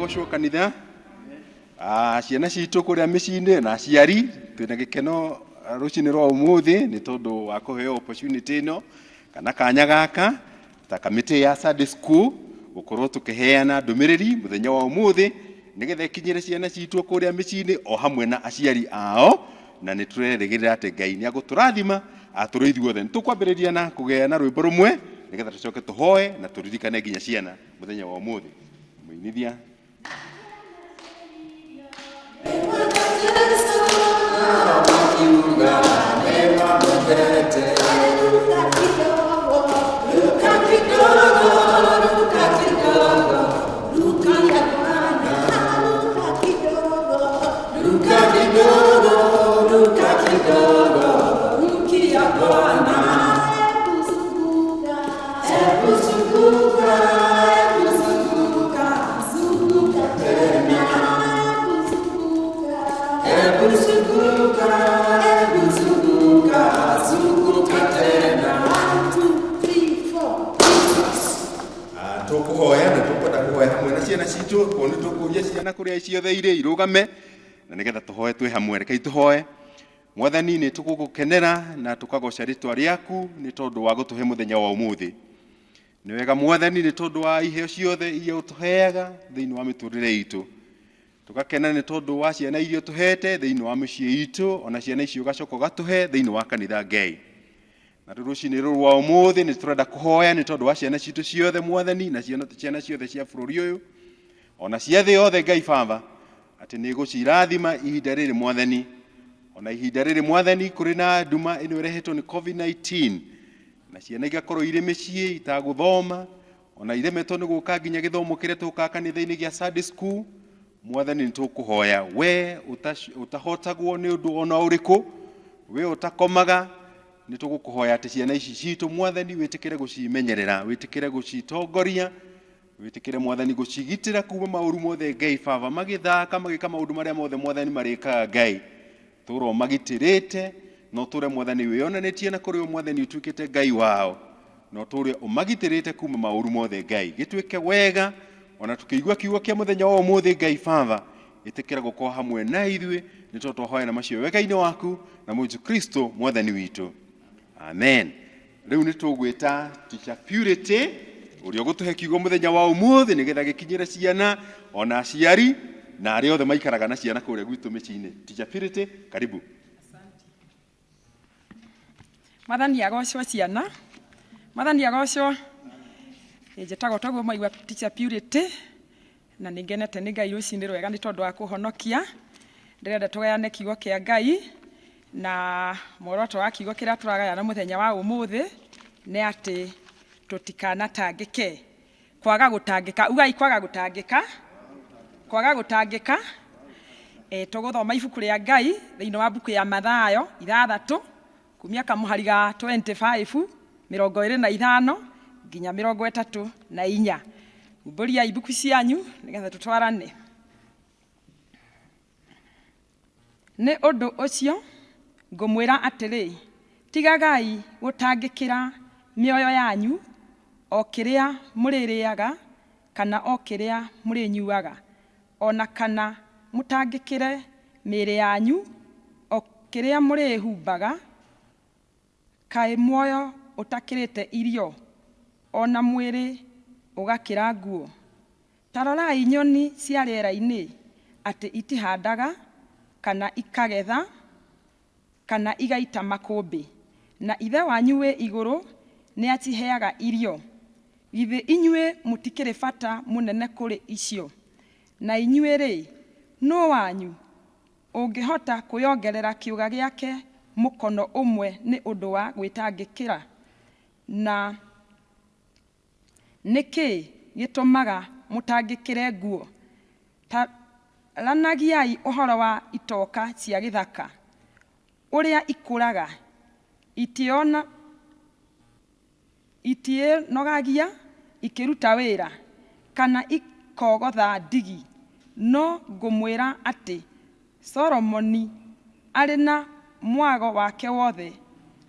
Agocwo kanitha. Ciana citũ kũrĩa mĩciĩ-inĩ na aciari twĩna gĩkeno rũcinĩ rwa ũmũthĩ nĩ tondũ wa kũheo opportunity ĩno kana kanya gaka ta kamĩtĩ ya Sunday School gũkorwo tũkĩheana ndũmĩrĩri mũthenya wa ũmũthĩ nĩgetha ĩkinyĩre ciana citũ kũrĩa mĩciĩ-inĩ o hamwe na aciari ao, na nĩ tũrerĩgĩrĩra atĩ Ngai nĩ agũtũrathima atũrĩ ithuothe. Nĩ tũkwambĩrĩria na kũgĩa na rwĩmbo rũmwe nĩgetha tũcoke tũhoe na tũririkane nginya ciana mũthenya wa ũmũthĩ. Mũinithia. Tũkũhoya na tũkwenda kũhoya hamwe na ciana citũ, kuo nĩ tũkũria ciana kũrĩa ciothe irĩ irũgame na nĩgetha tũhoe twĩ hamwe. Rekei tũhoe. Mwathani, nĩ tũgũgũkenera na tũkagoca rĩtwa rĩaku nĩ tondũ wa gũtũhe mũthenya wa ũmũthĩ. Nĩ wega Mwathani nĩ tondũ wa iheo ciothe iria ũtũheaga thĩinĩ wa mĩtũrĩre itũ. Tũgakena nĩ tondũ wa ciana iria ũtũhete thĩinĩ wa mĩciĩ itũ, ona ciana icio ũgacoka ũgatũhe thĩinĩ wa kanitha Ngai. Na rĩu rũcinĩ rũrũ rwa ũmũthĩ nĩ tũrenda kũhoya nĩ tondũ wa ciana citũ ciothe Mwathani, na ciana ciothe cia bũrũri ũyũ, ona cia thĩ yothe Ngai Baba, atĩ nĩ gũcirathima ihinda rĩrĩ Mwathani. Ona ihinda rĩrĩ Mwathani kũrĩ na nduma ĩno ĩrehetwo nĩ COVID-19, na ciana igakorwo irĩ mĩciĩ itagũthoma, ona iremetwo nĩ gũka nginya gĩthomo kĩrĩa tũkaga kanitha-inĩ gĩa Sunday School. Mwathani nĩ tũkũhoya we ũtahotagwo nĩ ũndũ ona ũrĩkũ, we ũtakomaga, nĩ tũgũkũhoya atĩ ciana ici citũ Mwathani wĩtĩkĩre gũcimenyerera, wĩtĩkĩre gũcitongoria, wĩtĩkĩre Mwathani gũcigitĩra kuma maũru mothe Ngai Baba, magĩthaka magĩka maũndũ marĩa mothe Mwathani marĩkaga Ngai, tũrwo magitĩrĩte, no tũre Mwathani wĩonanĩtie na kũrĩ o Mwathani ũtuĩkĩte Ngai wao, no tũre ũmagitĩrĩte kuma maũru mothe Ngai. Gĩtuĩke wega ona tũkĩigua kiugo kĩa mũthenya wa ũmũthĩ Ngai Baba, ĩtĩkĩra gũkorwo hamwe na ithuĩ, nĩ tondũ twahoya na macio wega-inĩ waku na Mũrũ Jesũ Kristo Mwathani witũ. Amen. Rĩu nĩ tũgwĩta Teacher Purity ũrĩa ũgũtũhe kiugo mũthenya wa ũmũthĩ nĩgetha gĩkinyĩre ciana ona aciari na arĩa othe maikaraga na ciana kũrĩa gwitũ mĩciĩ-inĩ. Teacher Purity, karibu. Mwathani agocwo ciana. Mwathani agocwo. Njĩtagwo toguo mwaigua Teacher Purity, na nĩ ngenete nĩ Ngai rũcinĩ rwega nĩ tondũ wa kũhonokia. Ndĩrenda tũgayane kiugo kĩa Ngai, na muoroto wa kiugo kĩrĩa tũragayana mũthenya wa ũmũthĩ nĩ atĩ tũtikanatangĩke. Kwaga gũtangĩka, ugai kwaga gũtangĩka, kwaga gũtangĩka. Tũgũthoma ibuku rĩa Ngai thĩinĩ wa mbuku ya Mathayo 6 kumia kamũhari ga 25 25 nginya 34. Umbũriai ibuku cianyu nĩgetha tũtwarane. Nĩ ũndũ ũcio ngũmwĩra atĩrĩ, tigagai gũtangĩkĩra mĩoyo yanyu o kĩrĩa mũrĩrĩaga kana o kĩrĩa mũrĩnyuaga, ona kana mũtangĩkĩre mĩĩrĩ yanyu o kĩrĩa mũrĩhumbaga. Kaĩ muoyo ũtakĩrĩte irio, ona mwĩrĩ ũgakĩra nguo? Ta rorai nyoni cia rĩera-inĩ, atĩ itihandaga kana ikagetha kana igaita makũmbĩ, na Ithe wanyu wĩ igũrũ nĩaciheaga irio. Githĩ inyuĩ mũtikĩrĩ bata mũnene kũrĩ icio? Na inyuĩ-rĩ, nũ wanyu ũngĩhota kwĩongerera kĩũga gĩake mũkono ũmwe nĩ ũndũ wa gwĩtangĩkĩra? Na nĩkĩ gĩtũmaga mũtangĩkĩre nguo? Taranagiai ũhoro wa itoka cia gĩthaka, ũrĩa ikũraga, itiĩnogagia ikĩruta wĩra, kana ikogotha ndigi. No ngũmwĩra atĩ Solomoni arĩ na mwago wake wothe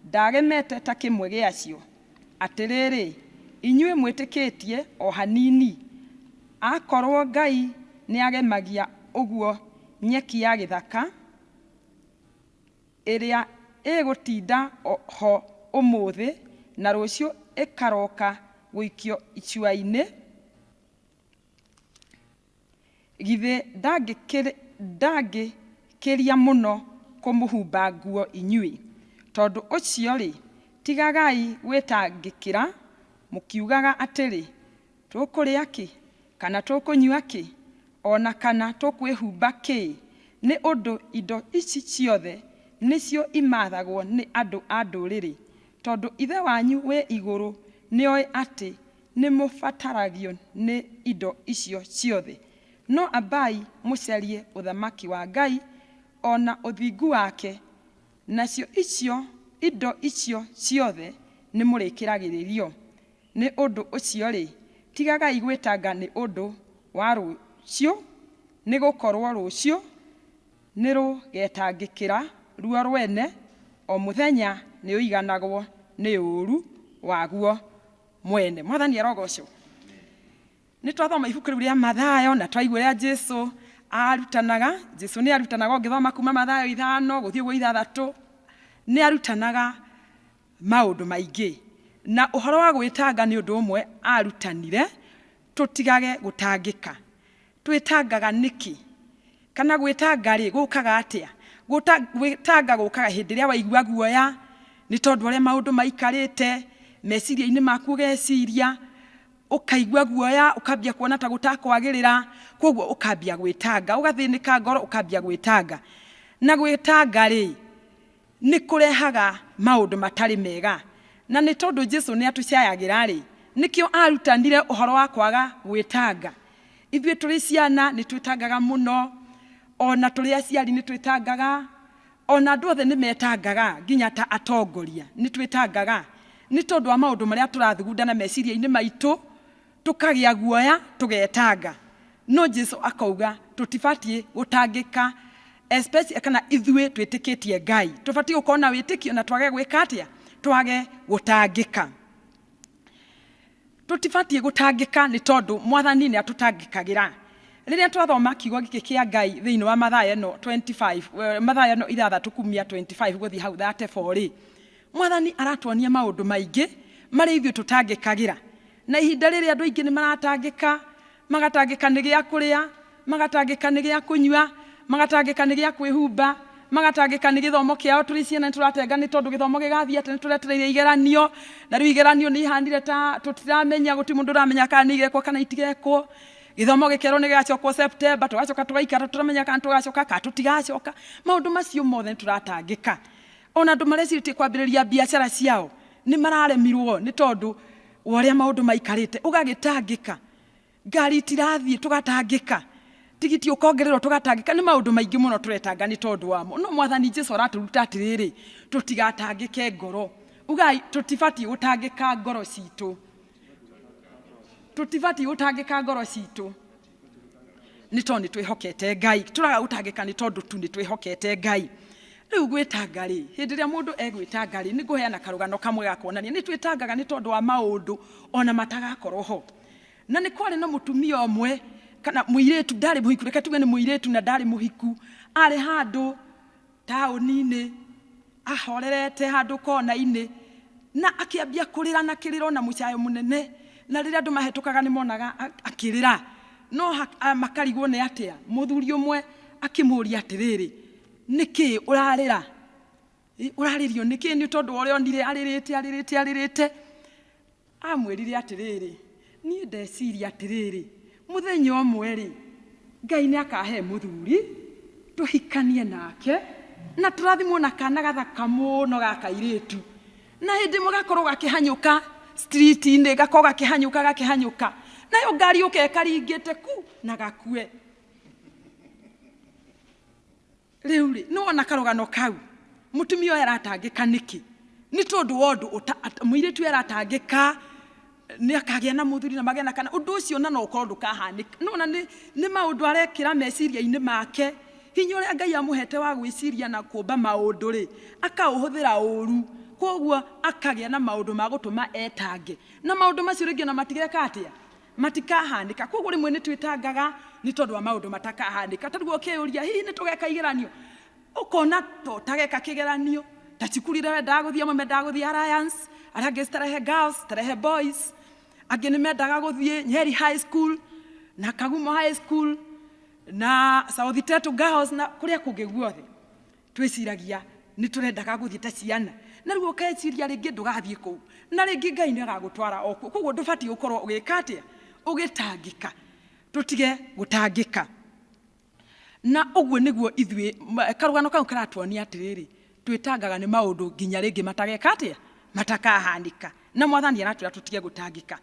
ndagemete ta kĩmwe gĩacio. Atĩrĩrĩ, inyuĩ mwĩtĩkĩtie o hanini, akorwo Ngai nĩagemagia ũguo nyeki ya gĩthaka ĩrĩa ĩgũtinda ho ũmũthĩ na rũciũ ĩkaroka gũikio icua-inĩ, githĩ ndangĩkĩria mũno kũmũhumba nguo inyuĩ? Tondũ ũcio-rĩ, tigagai gwĩtangĩkĩra mũkiugaga atĩrĩ, tũkũrĩa kĩ, kana tũkũnyua kĩ, ona kana tũkwĩhumba kĩ? Nĩ ũndũ indo ici ciothe nĩcio imathagwo nĩ andũ a ndũrĩrĩ, tondũ Ithe wanyu wĩ igũrũ nĩoĩ atĩ nĩmũbataragio nĩ indo icio ciothe. No ambai mũcarie ũthamaki wa Ngai ona ũthingu wake, nacio icio indo icio ciothe nĩmũrĩkĩragĩrĩrio. Nĩ ũndũ ũcio-rĩ, tigagai gwĩtanga nĩ ũndũ wa rũciũ, nĩgũkorwo rũciũ nĩrũgetangĩkĩra ruo rwene. O mũthenya nĩũiganagwo nĩ ũũru waguo mwene. Mwathani arogocwo. Nĩ twathoma ibuku rĩu rĩa Mathayo na twaigua ũrĩa Jesu arutanaga. Jesu nĩ arutanaga, ũngĩthoma kuma Mathayo 5 gũthiĩ ũguo 6, nĩ arutanaga maũndũ maingĩ. Na ũhoro wa gwĩtanga nĩ ũndũ ũmwe arutanire, tũtigage gũtangĩka. Twĩtangaga nĩkĩ? Kana gwĩtanga rĩ, gũkaga atĩa? Gwĩtanga gũkaga hĩndĩ ĩrĩa waigua guoya, nĩ tondũ ũrĩa maũndũ maikarĩte, meciria-inĩ maku ũgeciria, ũkaigua guoya, ũkambia kuona ta gũtakwagĩrĩra, koguo ũkambia gwĩtanga, ũgathĩnĩka ngoro, ũkambia gwĩtanga. Na gwĩtanga rĩ, nĩ kũrehaga maũndũ matarĩ mega. Na nĩ tondũ Jesu nĩ atũcayagĩra rĩ, nĩkĩo arutanire ũhoro wa kwaga gwĩtanga. Ithuĩ tũrĩ ciana nĩ twĩtangaga mũno, ona tũrĩ aciari nĩ twĩtangaga, ona andũ othe nĩ metangaga, nginya ta atongoria nĩ twĩtangaga, nĩ tondũ wa maũndũ marĩa tũrathugunda na meciria-inĩ maitũ, tũkagĩa guoya, tũgetanga. No Jesu akauga tũtibatiĩ gũtangĩka, especially kana ithuĩ twĩtĩkĩtie Ngai, tũbatiĩ gũkorwo na wĩtĩkio na twage gwĩka atĩa? Twage gũtangĩka. Tũtibatiĩ gũtangĩka nĩ tondũ Mwathani nĩ atũtangĩkagĩra. Rĩrĩa twathoma kiugo gĩkĩ kĩa Ngai thĩinĩ wa Mathayo ĩno 25, Mathayo ĩno 6 kumia 25 gũthiĩ hau 34 rĩ, Mwathani aratuonia maũndũ maingĩ marĩa ithuĩ tũtangĩkagĩra. Na ihinda rĩrĩ andũ aingĩ nĩ maratangĩka, magatangĩka nĩ gĩa kũrĩa, magatangĩka nĩ gĩa kũnyua, magatangĩka nĩ gĩa kwĩhumba, magatangĩka nĩ gĩthomo kĩao. Tũrĩ ciana nĩ tũratenga nĩ tondũ gĩthomo gĩgathiĩ atĩa, nĩ tũretereire igeranio, na rĩu igeranio nĩ ihanire ta tũtiramenya, gũtirĩ mũndũ ũramenya kana nĩ igekwo kana itigekwo. Gĩthomo gĩkerwo nĩ gĩgacokwo September, tũgacoka tũgaikara tũramenya kana tũgacoka kana tũtigacoka. Maũndũ macio mothe nĩ tũratangĩka. Ona andũ marecirĩtie kwambĩrĩria biacara ciao nĩ mararemirwo nĩ tondũ wa ũrĩa maũndũ maikarĩte, ũgagĩtangĩka. Ngari itirathiĩ, tũgatangĩka. Tigiti ũkongererwo, tũgatangĩka. Nĩ maũndũ maingĩ mũno tũretanga nĩ tondũ wamo. No Mwathani Jesu aratũruta atĩrĩrĩ, tũtigatangĩke ngoro. Ugai, tũtibatiĩ gũtangĩka ngoro citũ. Tũtibatiĩ gũtangĩka ngoro citũ nĩ tondũ nĩ twĩhokete Ngai. Tũraga gũtangĩka nĩ tondũ tu nĩ twĩhokete Ngai. Rĩu gwĩtanga rĩ, hĩndĩ ĩrĩa mũndũ egwĩtanga rĩ, nĩ ngũheana karũgano kamwe ga kuonania nĩ twĩtangaga nĩ tondũ wa maũndũ ona matagakorwo ho. Na nĩ kwarĩ na mũtumia ũmwe kana mũirĩtu, ndarĩ mũhiku, reke tuge nĩ mũirĩtu na ndarĩ mũhiku, arĩ handũ taũni-inĩ, ahorerete handũ kona-inĩ, na akĩambia kũrĩra na kĩrĩro na mũcayo mũnene. Na rĩrĩa andũ mahĩtũkaga nĩ monaga akĩrĩra, no makarigwo nĩ atĩa. Mũthuri ũmwe akĩmũũria atĩrĩrĩ, nĩkĩ ũrarĩra? Ũrarĩrio nĩkĩ? Nĩ tondũ wa ũrĩa onire arĩrĩte, arĩrĩte, arĩrĩte. Amwĩrire atĩrĩrĩ, niĩ ndeciria atĩrĩrĩ, mũthenya ũmwe rĩ, Ngai nĩ akahe mũthuri, tũhikanie nake, na tũrathimwo na kana gathaka mũno ga kairĩtu. Na hĩndĩ ĩmwe gakorwo gakĩhanyũka street-inĩ, gakorwo gakĩhanyũka, gakĩhanyũka, nayo ngari yũke ĩkaringĩte ku na gakue. Rĩu rĩ, nĩ wona karũgano kau, mũtumia ũyũ aratangĩka nĩkĩ? Nĩ tondũ wa ũndũ mũirĩtu ũyũ aratangĩka nĩ akagĩa na mũthuri na magĩa na kana, ũndũ ũcio na no ũkorwo ndũkahanĩka. No ona nĩ maũndũ arekĩra meciria-inĩ make, hinya ũrĩa Ngai amũhete wa gwĩciria na kũmba maũndũ rĩ, akaũhũthĩra ũru, koguo akagĩa na maũndũ ma gũtũma etange. Na maũndũ macio rĩngĩ ona matigeka atĩa? Matikahanĩka. Koguo rĩmwe nĩ twĩtangaga Nĩ tondũ wa maũndũ matakahanĩka. Ta rĩu ũkĩyũria, hihi nĩ tũgeka igeranio? Ũkona to tageka kĩgeranio. Ta cukuru iria wendaga gũthiĩ, amwe mendaga gũthiĩ Alliance, arĩa angĩ Starehe Girls, Starehe Boys, angĩ nĩ mendaga gũthiĩ Nyeri High School na Kagumo High School na South Tetu Girls na kũrĩa kũngĩ guothe. Twĩciragia nĩ tũrendaga gũthiĩ ta ciana, na rĩu ũkeciria rĩngĩ ndũgathiĩ kũu, na rĩngĩ Ngai nĩ agagũtwara o kuo. Koguo ndũbatiĩ gũkorwo ũgĩka atĩa? Ũgĩtangĩka. Tũtige gũtangĩka. Na ũguo nĩguo ithuĩ, karũgano kau karatuonia atĩrĩrĩ, twĩtangaga nĩ maũndũ nginya rĩngĩ matageka atĩa? Matakahanĩka. Na Mwathani aratwĩra tũtige gũtangĩka.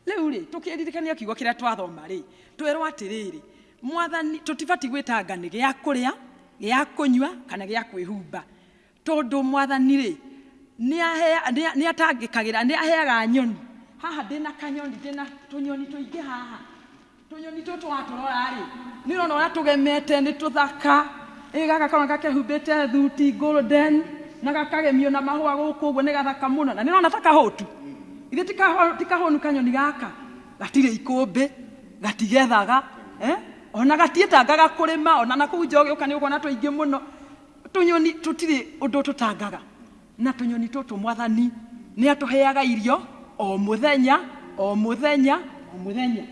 Rĩu rĩ, tũkĩririkania kiugo kĩrĩa twathoma rĩ, twerwo atĩrĩrĩ, Mwathani, tũtibatiĩ gwĩtanga nĩ gĩa kũrĩa, gĩa kũnyua, kana gĩa kwĩhumba. Tondũ Mwathani rĩ, nĩ atangĩkagĩra, nĩ aheaga nyoni. Haha ndĩna kanyoni, ndĩna tũnyoni tũingĩ haha. Tũnyoni tũtũ watũrora rĩ, nĩ ũrona ũrĩa tũgemete, nĩ tũthaka. Ĩ gaka karoneka kehumbĩte thuti golden, na gakagemio na mahũa gũkũ ũguo, nĩ gathaka mũno. Na nĩ ũrona ta kahũtu. Ithe ti kahũnu kanyoni gaka. Gatirĩ ikũmbĩ, gatigethaga, ona gatiĩtangaga kũrĩma, ona na kũu nja ũgĩũka nĩ ũkuona tũingĩ mũno. Tũnyoni tũtirĩ ũndũ tũtangaga. Na tũnyoni tũtũ Mwathani nĩ atũheaga irio o mũthenya, o mũthenya, o mũthenya.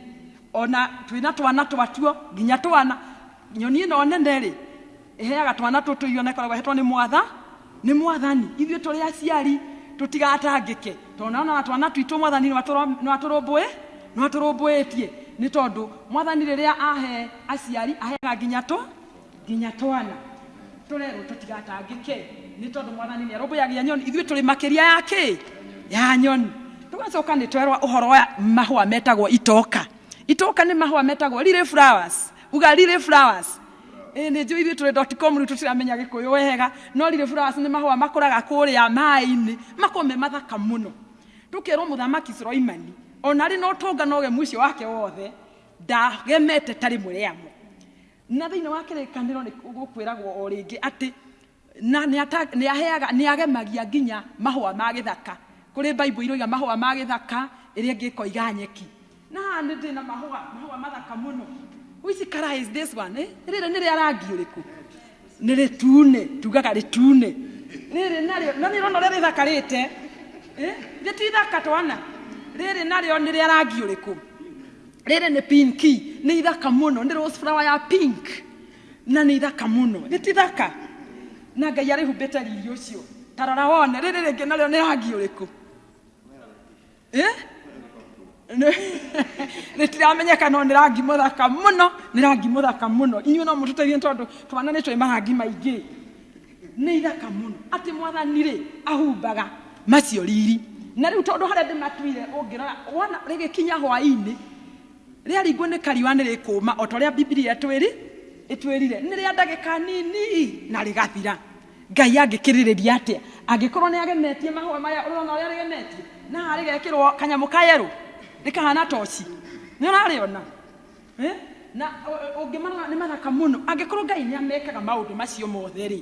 Ona twĩna twana twatuo, nginya twana. Nyoni ĩno nene rĩ, ĩheaga twana tũtũ irio na ĩkoragwo ĩhetwo nĩ mwatha, nĩ Mwathani. Ithuĩ tũrĩ aciari tũtigatangĩke, tondũ nona twana twitũ Mwathani nĩ atũrũmbũĩtie. Nĩ tondũ Mwathani rĩrĩa ahe aciari, aheaga nginya twana. Tũrerwo tũtigatangĩke, nĩ tondũ Mwathani nĩ arũmbũyagia nyoni. Ithuĩ tũrĩ makĩria ya kĩ? Ya nyoni. Tũgacoka nĩ twerwo ũhoro wa mahũa metagwo itoka. Itoka nĩ mahũa metagwo lily flowers. Uga lily flowers. Ĩ, nĩ njũĩ ithuĩ tũrĩ dot com rĩu tũtiramenya Gĩkũyũ wega, no lily flowers nĩ mahũa makũraga kũrĩa maĩ-inĩ, makoragwo me mathaka mũno. Tũkerwo Mũthamaki Suleimani, ona arĩ na ũtonga na ũgemu ũcio wake wothe, ndagemete ta rĩmwe rĩamo. Na thĩinĩ wa kĩrĩkanĩro nĩ gũkwĩragwo o rĩngĩ atĩ na nĩ aheaga, nĩ agemagia nginya mahũa ma gĩthaka. Kũrĩ Bible iroiga mahũa ma gĩthaka, ĩrĩa ĩngĩ ĩkoiga nyeki. Na haha nĩ ndĩna mahũa, mahũa mathaka mũno. Which color is this one? Rĩrĩ nĩ rĩa rangi ũrĩkũ? Nĩ rĩtune, tugaga rĩtune. Rĩrĩ narĩo, na nĩ ũrona ũrĩa rĩthakarĩte. Nĩ ti ithaka twana. Rĩrĩ narĩo nĩ rĩa rangi ũrĩkũ? Rĩrĩ nĩ pinki, nĩ ithaka mũno, nĩ rose flower ya pink. Na nĩ ithaka mũno, nĩ ti ithaka. Na Ngai arĩhumbĩte riri ũcio. Ta rora wone, rĩrĩ rĩngĩ narĩo nĩ rangi ũrĩkũ? Rĩtiramenyeka no nĩ rangi mũthaka mũno, nĩ rangi mũthaka mũno. Inyuĩ no mũtũteithie tondũ twana nĩ tũĩ marangi maingĩ. Nĩ ithaka mũno. Atĩ Mwathani rĩ, ahumbaga macio riri. Na rĩu tondũ harĩa ndĩmatuire ũngĩrora, wona rĩgĩkinya hwaĩ-inĩ, rĩaringwo nĩ kariũa nĩ rĩkũma, o ta ũrĩa Bibilia ĩtwĩrire. Nĩ rĩa ndagĩka nini na rĩgathira. Ngai angĩkĩrĩrĩria atĩa? Angĩkorwo nĩ agemetie mahũa maya, ũrona ũrĩa rĩgemetie? Na haha rĩgekĩrwo kanyamũ ka yerũ, rĩkahana toci. Nĩ ũrarĩona? Na ũngĩmarora nĩ mathaka mũno. Angĩkorwo Ngai nĩ amekaga maũndũ macio mothe rĩ,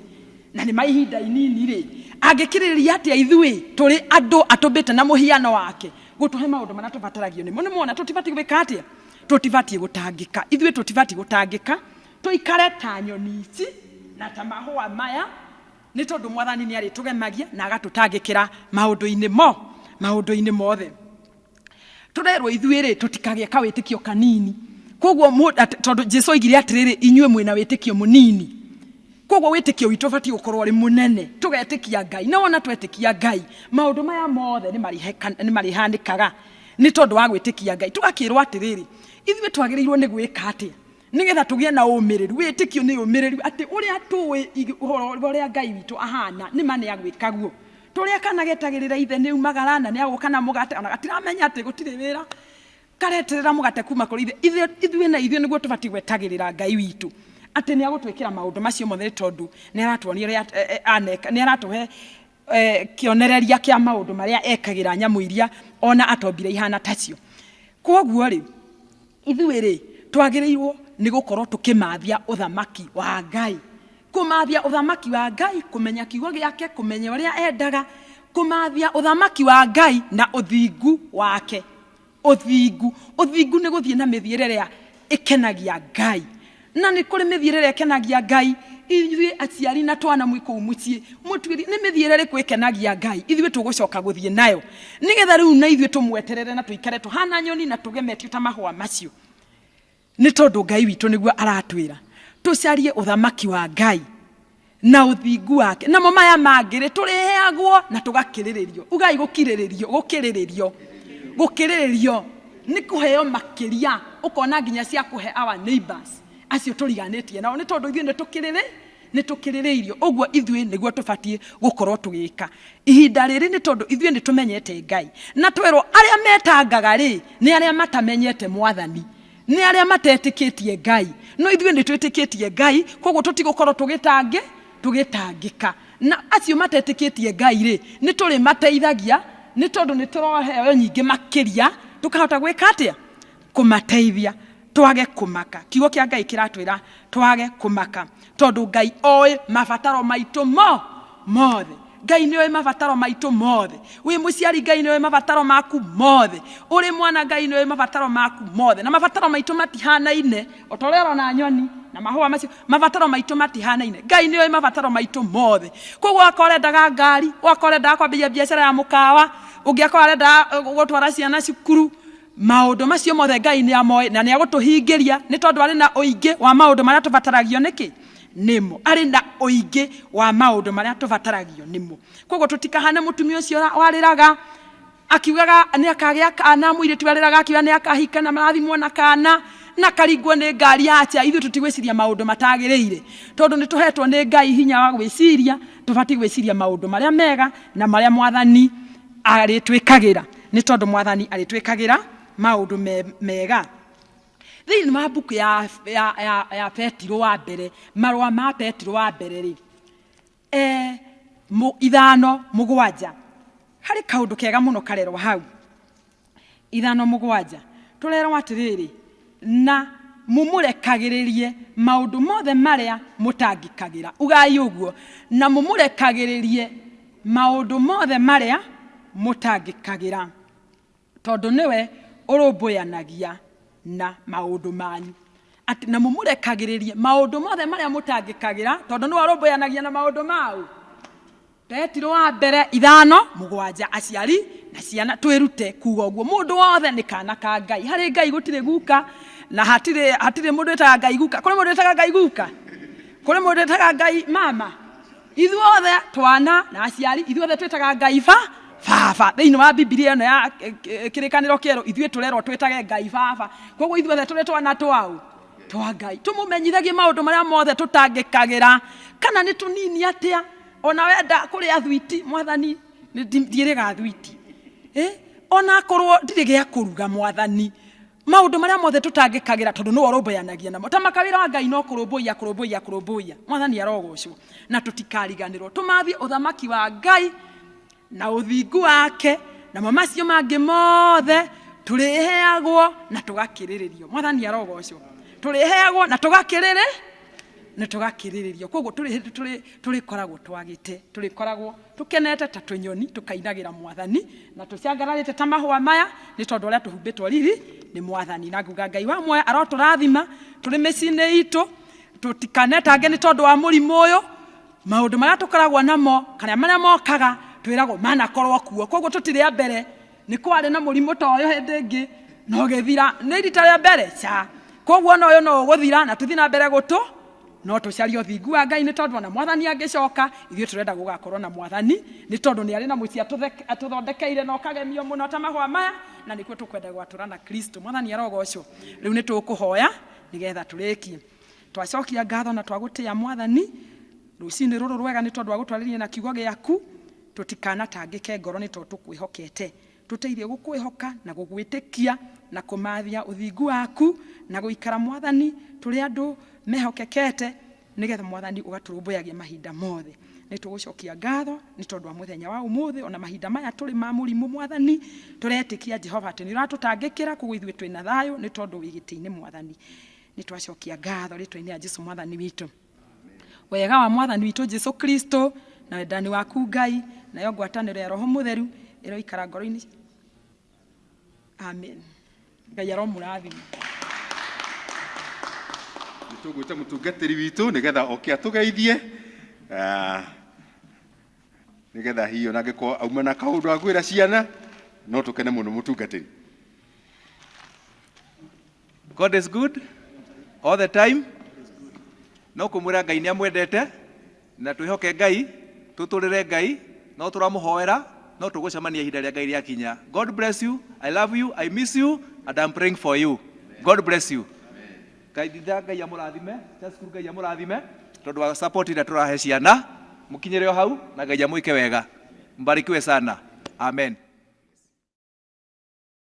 na nĩ ma ihinda inini rĩ, angĩkĩrĩrĩria atĩa ithuĩ tũrĩ andũ atũmbĩte na mũhiano wake gũtũhe maũndũ marĩa tũbataragio nĩmo? Nĩ muona tũtibatiĩ gwĩka atĩa? Tũtibatiĩ gũtangĩka. Ithuĩ tũtibatiĩ gũtangĩka, tũikare ta nyoni ici na ta mahũa maya, nĩ tondũ Mwathani nĩ arĩtũgemagia na agatũtangĩkĩra maũndũ-inĩ mo, maũndũ-inĩ mothe. Tũrerwo ithuĩ rĩ, tũtikagĩe kawĩtĩkio kanini. Koguo tondũ Jesu oigire atĩrĩrĩ, inyuĩ mwĩna wĩtĩkio mũnini. Koguo wĩtĩkio witũ ũbatiĩ gũkorwo ũrĩ mũnene, tũgetĩkia Ngai. Na wona twetĩkia Ngai, maũndũ maya mothe nĩ marĩhanĩkaga nĩ tondũ wa gwĩtĩkia Ngai. Tũgakĩrwo atĩrĩrĩ, ithuĩ twagĩrĩirwo nĩ gwĩka atĩa nĩgetha tũgĩe na ũmĩrĩru? Wĩtĩkio nĩ ũmĩrĩru atĩ ũrĩa tũĩ ũhoro ũrĩa Ngai witũ ahana, nĩ ma nĩ agwĩka guo. Tũrĩa kana getagĩrĩra ithe nĩ umagara na nĩ agũka na mũgate, ona gatiramenya atĩ gũtirĩ wĩra, kareterera mũgate kuma kũrĩ ithe. Ithuĩ na ithuĩ nĩguo tũbatiĩ gwetagĩrĩra Ngai witũ atĩ nĩ agũtwĩkĩra maũndũ macio mothe, nĩ tondũ nĩ aratuonia ũrĩa aneka, nĩ aratũhe kĩonereria kĩa maũndũ marĩa ekagĩra nyamũ iria ona atombire ihana tacio. Kwoguo rĩ, ithuĩ rĩ, twagĩrĩirwo nĩ gũkorwo tũkĩmathia ũthamaki wa Ngai. Kũmathia ũthamaki wa Ngai, kũmenya kiugo gĩake, kũmenya ũrĩa endaga, kũmathia ũthamaki wa Ngai na ũthingu wake. Ũthingu, ũthingu nĩ gũthiĩ na mĩthiĩre ĩrĩa ĩkenagia Ngai. Na nĩ kũrĩ mĩthiĩre ĩrĩa ĩkenagia Ngai. Ithuĩ aciari na twana mwĩ kũu mũciĩ, mũtuĩrie nĩ mĩthiĩre ĩrĩkũ ĩkenagia Ngai, ithuĩ tũgũcoka gũthiĩ nayo, nĩgetha rĩu na ithuĩ tũmweterere na tũikare tũhana nyoni na tũgemetio ta mahũa macio. Nĩ tondũ Ngai witũ nĩguo aratwĩra tũcarie ũthamaki wa Ngai na ũthingu wake, namo maya mangĩ rĩ tũrĩheagwo na tũgakĩrĩrĩrio. Ugai gũkirĩrĩrio, gũkĩrĩrĩrio, gũkĩrĩrĩrio nĩ kũheo makĩria, ũkona nginya cia kũhe our neighbors acio tũriganĩtie nao, nĩ tondũ ithuĩ nĩ tũkĩrĩrĩirio. Ũguo ithuĩ nĩguo tũbatiĩ gũkorwo tũgĩka ihinda rĩrĩ, nĩ tondũ ithuĩ nĩ tũmenyete Ngai, na twerwo arĩa metangaga rĩ nĩ arĩa matamenyete Mwathani, nĩ arĩa matetĩkĩtie Ngai. No ithuĩ nĩ twĩtĩkĩtie Ngai, koguo tũtigũkorwo tũgĩtangĩka. Na acio matetĩkĩtie Ngai rĩ, nĩ tũrĩmateithagia, nĩ tondũ nĩ tũroheo nyingĩ makĩria, tũkahota gwĩka atĩa? Kũmateithia. Twage kũmaka. Kiugo kĩa Ngai kĩratwĩra twage kũmaka, tondũ Ngai oĩ mabataro maitũ mothe. Ngai nĩ oĩ mabataro maitũ mothe. Wĩ mũciari, Ngai nĩ oĩ mabataro maku mothe. Ũrĩ mwana, Ngai nĩ oĩ mabataro maku mothe. Na mabataro maitũ matihanaine, o ta ũrĩa ũrona nyoni na mahũa macio, mabataro maitũ matihanaine. Ngai nĩ oĩ mabataro maitũ mothe. Koguo akorwo arendaga ngari, akorwo arendaga kwambĩrĩria biacara ya mũkawa, ũngĩ akorwo arendaga gũtwara ciana cukuru, maũndũ macio mothe Ngai nĩ amoĩ na nĩ agũtũhingĩria, nĩ tondũ arĩ na ũingĩ wa maũndũ marĩa tũbataragio nĩkĩ? Nĩmo. Arĩ na ũingĩ wa maũndũ marĩa tũbataragio nĩmo. Koguo tũtikahane mũtumia ũcio warĩraga akiugaga nĩ akagĩa kana, mũirĩtu arĩraga akiuga nĩ akahika na marathimwo na kana, na karingwo nĩ ngari acha. Ithuĩ tũtigwĩciria maũndũ matagĩrĩire, tondũ nĩ tũhetwo nĩ Ngai hinya wa gwĩciria. Tũbatiĩ gwĩciria maũndũ marĩa mega na marĩa Mwathani arĩtwĩkagĩra, nĩ tondũ Mwathani arĩtwĩkagĩra maũndũ mega. Thĩinĩ wa mbuku ya Petiro wa mbere, marũa ma Petiro wa mbere rĩ, 5:7, harĩ kaũndũ kega mũno karerwo hau. 5:7 tũrerwo atĩrĩrĩ, na mũmũrekagĩrĩrie maũndũ mothe marĩa mũtangĩkagĩra. Ugai ũguo, na mũmũrekagĩrĩrie maũndũ mothe marĩa mũtangĩkagĩra, tondũ nĩwe ũrũmbũyanagia na maũndũ manyu. Atĩ na mũmũrekagĩrĩrie maũndũ mothe marĩa mũtangĩkagĩra, tondũ nĩwe ũrũmbũyanagia na maũndũ mau. Petiro wa mbere 5:7, aciari na ciana twĩrute kuga ũguo. Mũndũ wothe nĩ kana ka Ngai. Harĩ Ngai gũtirĩ guka, na hatirĩ mũndũ wĩtaga Ngai guka. Kũrĩ mũndũ wĩtaga Ngai guka? Kũrĩ mũndũ wĩtaga Ngai mama? Ithuothe twana na aciari, ithuothe twĩtaga Ngai baba. Thĩinĩ wa Bibilia ĩno ya kĩrĩkanĩro kĩerũ, ithuĩ tũrerwo twĩtage Ngai baba. Koguo ithuothe tũrĩ twana twaũ? Twa Ngai. Tũmũmenyithagie maũndũ marĩa mothe tũtangĩkagĩra, kana nĩ tũnini atĩa. Ona wenda kũrĩa thwiti, Mwathani, ndiĩrĩga thwiti. Ona akorwo ndirĩ gĩa kũruga, Mwathani, maũndũ marĩa mothe tũtangĩkagĩra, tondũ nĩwe ũrũmbũyanagia namo. Ta makawĩra wa Ngai no kũrũmbũiya, kũrũmbũiya, kũrũmbũiya. Mwathani arogocwo, na tũtikariganĩrwo. Tũmathie ũthamaki wa Ngai na ũthingu wake, namo macio mangĩ mothe tũrĩheagwo na tũgakĩrĩrĩrio. Mwathani arogocwo. Tũrĩheagwo na tũgakĩrĩrĩ, na tũgakĩrĩrĩrio. Koguo tũrĩkoragwo twagĩte, tũrĩkoragwo tũkenete ta tũnyoni, tũkainagĩra Mwathani na tũcangararĩte ta mahũa maya, nĩ tondũ ũrĩa tũhumbĩtwo riri nĩ Mwathani. Na nguga Ngai wa muoyo arotũrathima tũrĩ mĩciĩ-inĩ itũ, tũtikanetange nĩ tondũ wa mũrimũ ũyũ. Maũndũ marĩa tũkoragwo namo kana marĩa mokaga twĩragwo manakorwo kuo, koguo tũtirĩ a mbere. Nĩ kwarĩ na mũrimũ ta ũyũ hĩndĩ ĩngĩ na ũgĩthira, nĩ rita rĩa mbere ca. Koguo ona ũyũ no ũgũthira na tũthiĩ na mbere gũtũ, no tũcarie ũthingu wa Ngai, nĩ tondũ ona Mwathani angĩcoka, ithuĩ tũrenda gũgakorwo na Mwathani, nĩ tondũ nĩ arĩ na mũciĩ atũthondekeire na ũkagemio mũno ta mahũa maya, na nĩkuo tũkwenda gwatũra na Kristo. Mwathani arogocwo. Rĩu nĩ tũkũhoya nĩgetha tũrĩkie. Twacokia ngatho na twagũtĩa Mwathani rũcinĩ rũrũ rwega, nĩ tondũ wa gũtwarĩria na kiugo gĩaku. Tũtikanatangĩke ngoro nĩ tondũ tũkwĩhokete. Tũteithie gũkwĩhoka na gũgwĩtĩkia na kũmathia ũthingu waku na gũikara Mwathani tũrĩ andũ mehokekete, nĩgetha Mwathani ũgatũrũmbũyagia mahinda mothe. Nĩ tũgũcokia ngatho nĩ tondũ wa mũthenya wa ũmũthĩ, ona mahinda maya tũrĩ ma mũrimũ Mwathani. Tũretĩkia Jehova atĩ nĩ ũratũtangĩkĩra, koguo ithuĩ twĩna thayũ nĩ tondũ wĩ gĩtĩ-inĩ Mwathani. Nĩ twacokia ngatho rĩtwa-inĩ rĩa Jesu Mwathani witũ. Wega wa Mwathani witũ Jesu Kristo na wendani waku Ngai nayo ngwatanĩro ya Roho Mũtheru ĩroikara ngoro-inĩ. Amen. Ngai aromũrathima. Tũgwĩta mũtungatĩri witũ nĩgetha oke atũgeithie. Ah, nĩgetha hihi ona angĩkorwo auma na kaũndũ agwĩra ciana no tũkene mũno mũtungatĩri. God is good all the time. No kumwĩra Ngai nĩ amwendete na twĩhoke Ngai, tũtũrĩre Ngai, no tũramũhoera, no tũgũcemania ihinda rĩa Ngai rĩakinya. God bless you. I love you. I miss you and I'm praying for you. God bless you. Ngai Ngai amũrathime, cha cukuru Ngai amũrathime tondũ wa support ĩrĩa tũrahe ciana, mũkinyĩre o hau na Ngai amwĩke wega. Mbarikiwe sana. Amen.